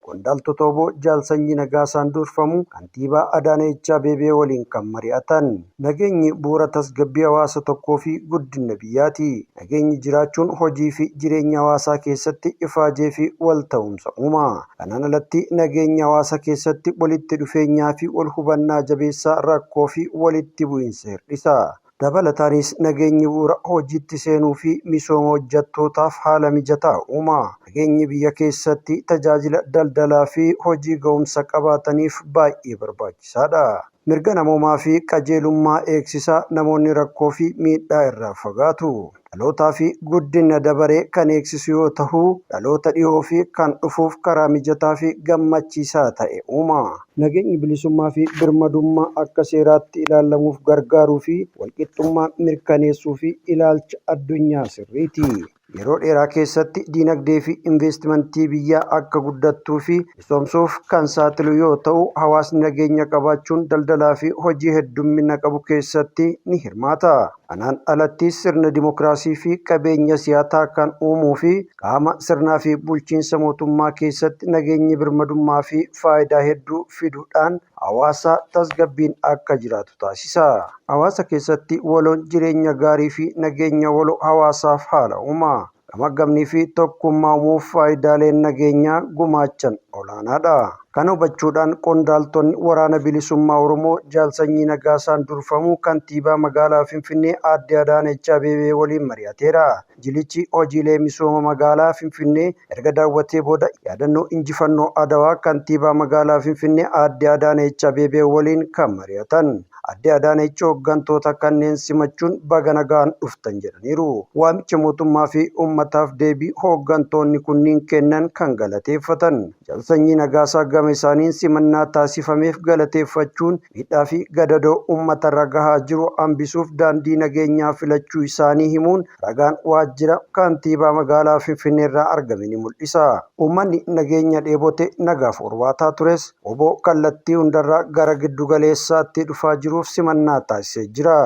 qondaaltota wbo Jaal Sanyii Nagaasaan durfamu Kantiibaa Adaanech Abeebee waliin kan mari'atan. Nageenyi bu'uura tasgabbii hawaasa tokkoo fi guddinna biyyaati. Nageenyi jiraachuun hojii fi jireenya hawaasaa keessatti ifaajee fi walta'umsa uuma. Kanaan alatti nageenyi hawaasa keessatti walitti dhufeenyaa fi walhubannaa jabeessa, rakkoo fi walitti bu'iinsa hirdhisa. Dabalataanis nageenyi bu'uura hojiitti seenuu fi misooma hojjettootaaf haala mijataa uuma. Nageenyi biyya keessatti tajaajila daldalaa fi hojii ga'umsa qabaataniif baay'ee barbaachisaadha. Mirga namoomaa fi qajeelummaa eegsisa, namoonni rakkoo fi miidhaa irraa fagaatu. Dhalootaa fi guddinna dabaree kan eegsisu yoo tahu, dhaloota dhihoo fi kan dhufuuf karaa mijataa fi gammachiisaa ta'e uuma. Nageenyi bilisummaa fi birmadummaa akka seeraatti ilaallamuuf gargaaruu fi walqixxummaa mirkaneessuu fi ilaalcha addunyaa sirriiti. Yeroo dheeraa keessatti diinagdee fi inveestimantii biyyaa akka guddattuu fi misoomsuuf kan saaxilu yoo ta'u, hawaasni nageenya qabaachuun daldalaa fi hojii heddummina qabu keessatti ni hirmaata. Kanaan alattis sirna dimokiraasii fi qabeenya si'ataa kan uumuu fi qaama sirnaa fi bulchiinsa mootummaa keessatti nageenyi birmadummaa fi faayidaa hedduu fiduudhaan hawaasa tasgabbiin akka jiraatu taasisa. Hawaasa keessatti waloon jireenya gaarii fi nageenya waloo hawaasaaf haala uuma. Gamaggamnii fi tokkummaa uumuuf faayidaaleen nageenyaa gumaachan olaanaadha. Kana hubachuudhaan qondaaltonni Waraana Bilisummaa Oromoo Jaal Sanyii Nagaasaan durfamu Kantiibaa Magaalaa Finfinnee Aadde Adaanech Abeebee waliin mari'ateera. Jilichi hojiilee misooma magaalaa Finfinnee erga daawwatee booda yaadannoo injifannoo Adawaa kantiibaa magaalaa Finfinnee Aadde Adaanech Abeebee waliin kan mari'atan. Aadde Adaanech hoggantoota kanneen simachuun baga nagaan dhuftan jedhaniiru. Waamicha mootummaa fi uummataaf deebii hoggantoonni kunniin kennan kan galateeffatan. Jaal Sanyii Nagaasaa gama isaaniin simannaa taasifameef galateeffachuun miidhaa fi gadadoo uummatarra gahaa jiru hambisuuf daandii nageenyaa filachuu isaanii himuun ragaan waajjira kantiibaa magaalaa Finfinneerraa argame ni mul'isa. Uummanni nageenya dheebote nagaaf horwaataa tures wbo kallattii hundarraa gara giddugaleessaatti dhufaa jiruuf simannaa taasisee jira.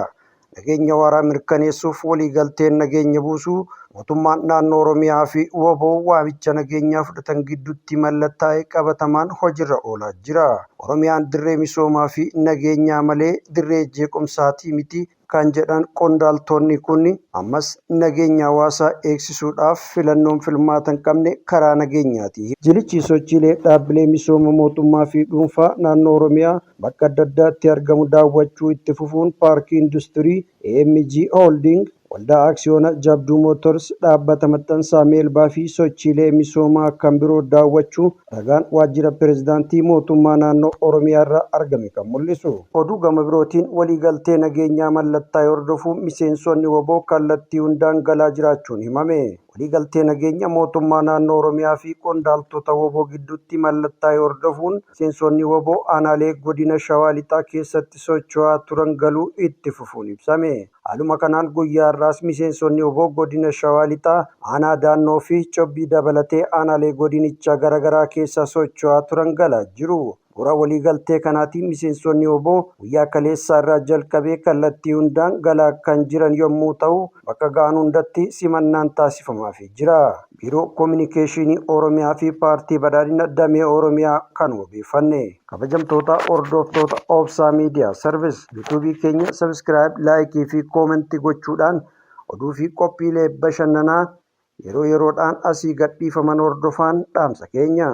Nageenya waaraa mirkaneessuuf waliigalteen nageenya buusuu mootummaan naannoo Oromiyaa fi wbo waamicha nageenyaa fudhatan gidduutti mallattaa'e qabatamaan hojirra oolaa jira. Oromiyaan dirree misoomaa fi nageenyaa malee dirree jeequmsaatii miti kan jedhan qondaaltonni kun, ammas nageenya hawaasaa eegsisuudhaaf filannoon filmaata hin qabne karaa nageenyaati. Jilichi sochiilee dhaabbilee misooma mootummaa fi dhuunfaa naannoo Oromiyaa bakka adda addaatti argamu daawwachuu itti fufuun Paarkii Industirii AMG Holding, Waldaa Aksiyoona Jabduu Motors, Dhaabbata Maxxansaa Meelbaa fi sochiilee misoomaa kan biroo daawwachuu ragaan Waajjira Pireezidaantii Mootummaa Naannoo Oromiyaarraa argame kan mul'isu. Oduu gama birootiin waliigaltee nageenyaa mallattaa'e hordofuun miseensonni wbo kallattii hundaan galaa jiraachuun himame. Waliigaltee nageenya mootummaa naannoo Oromiyaa fi qondaaltota wbo gidduutti mallattaa'e hordofuun miseensonni wbo aanaalee godina Shawaa Lixaa keessatti socho'aa turan galuu itti fufuun ibsame. Haaluma kanaan guyyaa har'aas miseensonni wbo godina Shawaa Lixaa aanaa Daannoo fi Cobbii dabalatee aanaalee godinichaa garaagaraa keessa socho'aa turan galaa jiru. Bu'uura waliigaltee kanaatiin miseensonni wbo guyyaa kaleessaa irraa jalqabee kallattii hundaan galaa kan jiran yommuu ta'u, bakka ga'an hundatti simannaan taasifamaafii jira. Biiroo Kominikeeshinii Oromiyaa fi Paartii Badhaadhina Damee Oromiyaa kan wabeeffanne. Kabajamtoota hordoftoota Obsaa Media Service, YouTube keenya subscribe, like fi comment gochuudhaan oduu fi qophiilee bashannanaa yeroo yeroodhaan asii gadhiifaman hordofaan dhaamsa keenya.